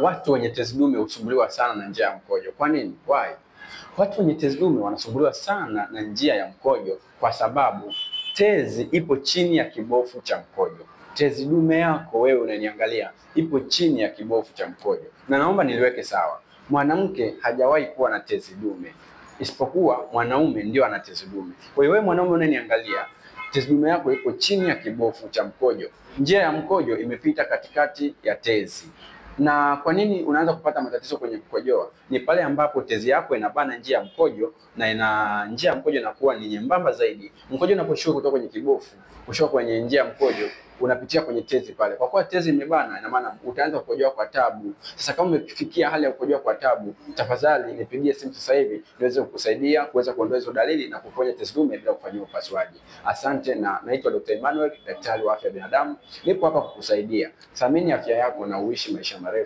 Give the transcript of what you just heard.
Watu wenye tezi dume husumbuliwa sana na njia ya mkojo. Kwa nini? Why? Watu wenye tezi dume wanasumbuliwa sana na njia ya mkojo kwa sababu tezi ipo chini ya kibofu cha mkojo. Tezi dume yako wewe unaniangalia ipo chini ya kibofu cha mkojo, na naomba niliweke sawa, mwanamke hajawahi kuwa na tezi dume, isipokuwa mwanaume ndio ana tezi dume. Kwa hiyo wewe mwanaume unaniangalia, tezi dume yako iko chini ya kibofu cha mkojo. Njia ya mkojo imepita katikati ya tezi. Na kwa nini unaanza kupata matatizo kwenye kukojoa? Ni pale ambapo tezi yako inabana njia ya mkojo na ina njia ya mkojo inakuwa ni nyembamba zaidi. Mkojo unaposhuka kutoka kwenye kibofu, kushuka kwenye njia ya mkojo, unapitia kwenye tezi pale. Kwa kuwa tezi imebana, ina maana utaanza kukojoa kwa tabu. Sasa kama umefikia hali ya kukojoa kwa tabu, tafadhali nipigie simu sasa hivi niweze kukusaidia kuweza kuondoa hizo dalili na kuponya tezi dume bila kufanyiwa upasuaji. Asante, na naitwa Dr. Emmanuel, daktari wa afya ya binadamu. Nipo hapa kukusaidia. Thamini afya yako na uishi maisha marefu.